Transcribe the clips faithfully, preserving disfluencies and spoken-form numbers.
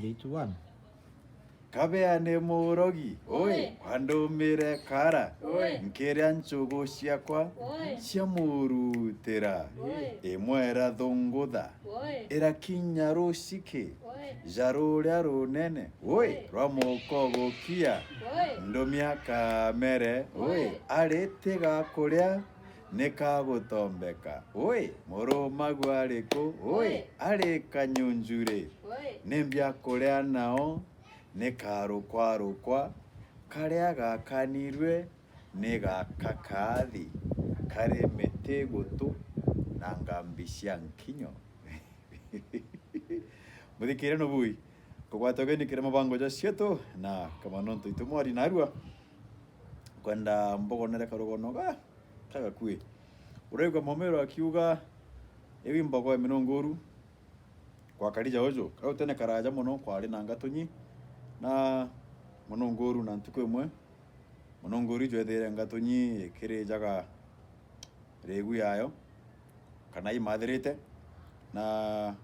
Eight one. Kabea ni murogi, oi, wandumire kara, oi, nkiria nchugu ciakwa, oi, cia murutira, oi, imwe irathungutha, oi, irakinya ruciki, oi, ja ruria runene, oi, oi, rwa mukogokia, oi, ndumia kamere, oi, oi, ari tiga kuria, ni kagutombeka, oi, murumagu ari ku, oi, oi, ari kanyunjuri, oi, ni mbia kuria nao, ni karukwa rukwa, karia gakanirue ni gaka kaathi, kari miti gutu na ngambi cia nkinyo. Muthikire nubui, kugwata ugeni kiri mabango ja cietu na kama nontu itu mwari narua. Kwenda mbogonere karugono ga kagakui. Uraigua Momero akiuga, iwi mbogo ya minunguru, kwa Karija uju, kau tene karaja mono kwari na ngatunyi na mununguru, na ntuku imwe mununguru ijwethire ngatunyi ikirijaga rigu yayo, kana imathirite, na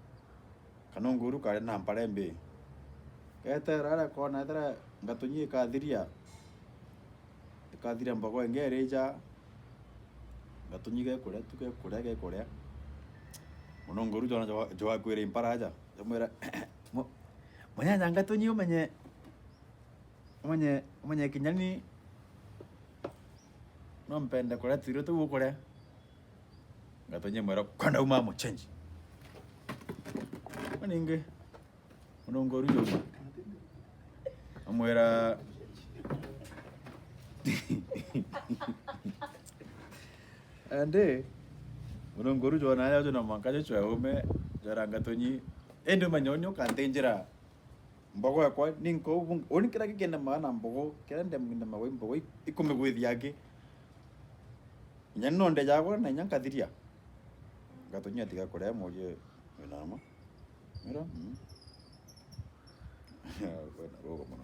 kanunguru kari na mpara imbi. Getera aria kona ethira ngatunyi ikathiria, ikathiria mbogo ingi irija, ngatunyi gekuria tu, gekuria, gekuria. Mununguru jona jwa-, jwakwire impara aja, jamwira, "Mu-, munyanya ngatunyi umenye, umenye, umenye kinya ni no mpende kuria tuirio tuu ukuria." Ngatunyi mwira, "Kwenda uma mo change." Maningi, mununguru juma. Amwira, andi, mununguru jona aja jona mwanka jo chwa ume, jora ngatunyi. Indi umenye uni ukantinjira mbogo yakwa, ni nko-, uni kira gikenda maana mbogo, kira ndemwinda magwe mbogo, ikumigwithia aki. Inya no ndejaga na inya nkathiria. Ngatunyi atiga kuria, murie, "Wina ma?" Mira, "Mm." Wena rugo mono.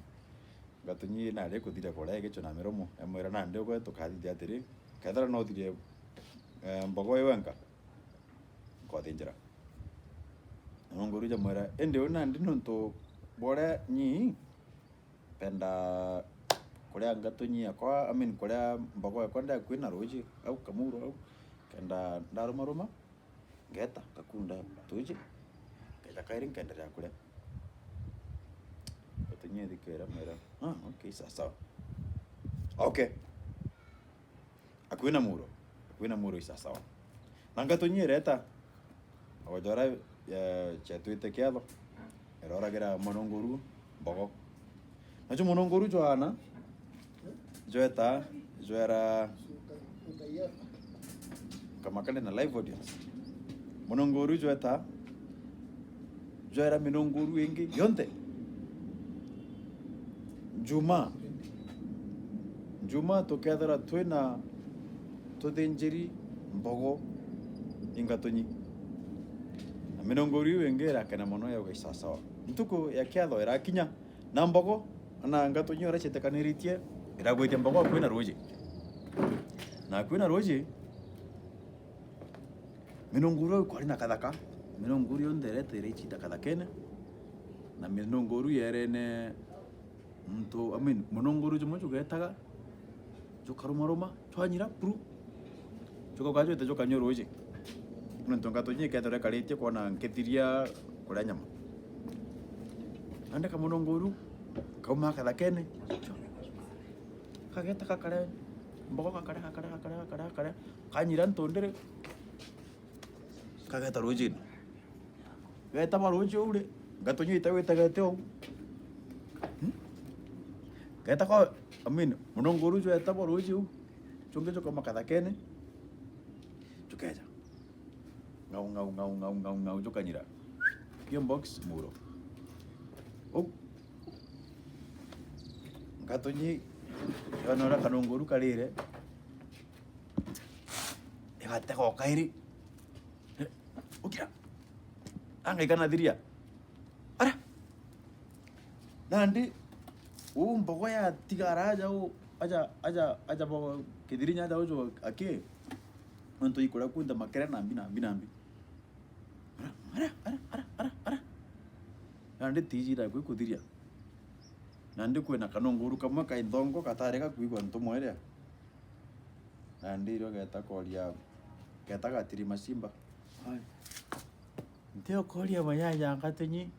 Ngatunyi nari kuthiria kuria igicho na miromo. Emwira, "Nandi ugwe tukathithia atiri, kethira no uthirie, eh, mbogo ii wenka, nkothinjira." Na mununguru jamwira, "Indi uu nandi nontu bwa uria nyi mpenda kuria ngatunyi yakwa, I mean, kuria mbogo yakwa ndakui na ruuji, au kamuro au, kenda ndarumaruma, ngeta, ngakunda tuuji, nkeja kairi nkenderea kuria." Ngatunyi ithikira, mwira, "Ah, okay, sawa sawa." Okay. Akui na muro, akui na muro isasawa. Na ngatunyi ireta, o jora, eh, chetwite kiatho, iroragira mununguru mbogo. Nacho mununguru jwana, jweta, jwera, kamakale na live audience. Mununguru jweta, jwera minunguru ingi yonthe. Juma. Juma tukethira twina tuthinjiri mbogo ingatunyi. Na minunguru iu ingi irakena mono yauga isasawa. Ntuku ya kiatho irakinya, na mbogo, na ngatunyi uria cietekaniritie, iragwitia mbogo akui na ruuji. Na akui na ruuji, minunguru au kwari na kathaka, minunguru yonthe iretire ichita kathakene, na minunguru yerene muntu, I mean, mununguru jumwe jugetaga, jukarumaruma, jwanyira, pru, jugauka jwite jukanyua ruuji. Nontu ngatunyi ikethirwa ikaritie kwona nkithiria kuria nyama. Nandi kamununguru kauma kathakene, kageta kakare, mbogo kakare, kakare, kakare, kakare, kakare, kanyira ntundiri. Kageta ruujini. Geta ba ruuji uu ri, ngatunyi ita witegete uu. Hmm? Geta kwa, I mean, mununguru jweta ba ruuji uu. Chungi jukoma kathakene. Jukeja. Ng'au, ng'au, ng'au, ng'au, ng'au, ng'au, jukanyira. P M box, muro. Uu. Ngatunyi, yona uria kanunguru karire. Igatega o kairi. Ukira. Anga ikanathiria. Ara. Nandi, uu mbogo yatigara aja u, aja, aja, aja bo, kithirinya aja uju aki. Nontu ikuria kunthe makere nambi, nambi, nambi. Ara, ara, ara, ara, ara, ara. Nandi tiji na kwi kuthiria. Nandi kwina kanunguru kamwe kai nthongo katari gakwigua ntumwa iria. Nandi irio geta koria, geta gatiri macimba. Ai. Ntio koria manyanya ngatunyi,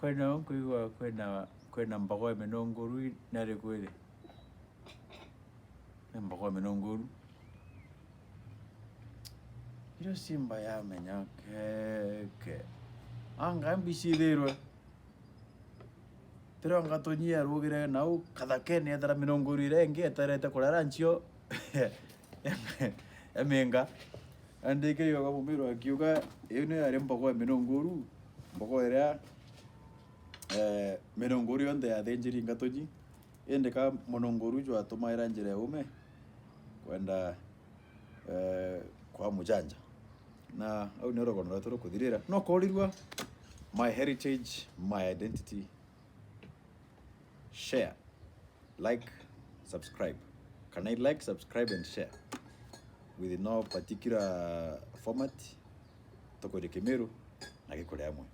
kwina nkwigua kwina, kwina mbogo ya minunguru i-, nari kwiri. Ni mbogo ya minunguru. Irio simba yamenya keke. Anga mbicithirwe. Tironga tunyie arugire nau kathakene ethera minunguru iria ingi eterete kurera ncio. Eminga. Andikirioga mumiru akiuga, iu niyo yari mbogo ya minunguru. Mbogo iria, eh, minunguru yonthe yathinjiri ngatunyi. Indi ka mununguru jwatumaira njira ya ume kwenda, eh, kwa mujanja. Na au nio rugono rwetu rukuthirira. No kurirua, my heritage, my identity. Share, like, subscribe. Kana i like, subscribe and share. With no particular format, tukuria Kimiru na gikuria amwe.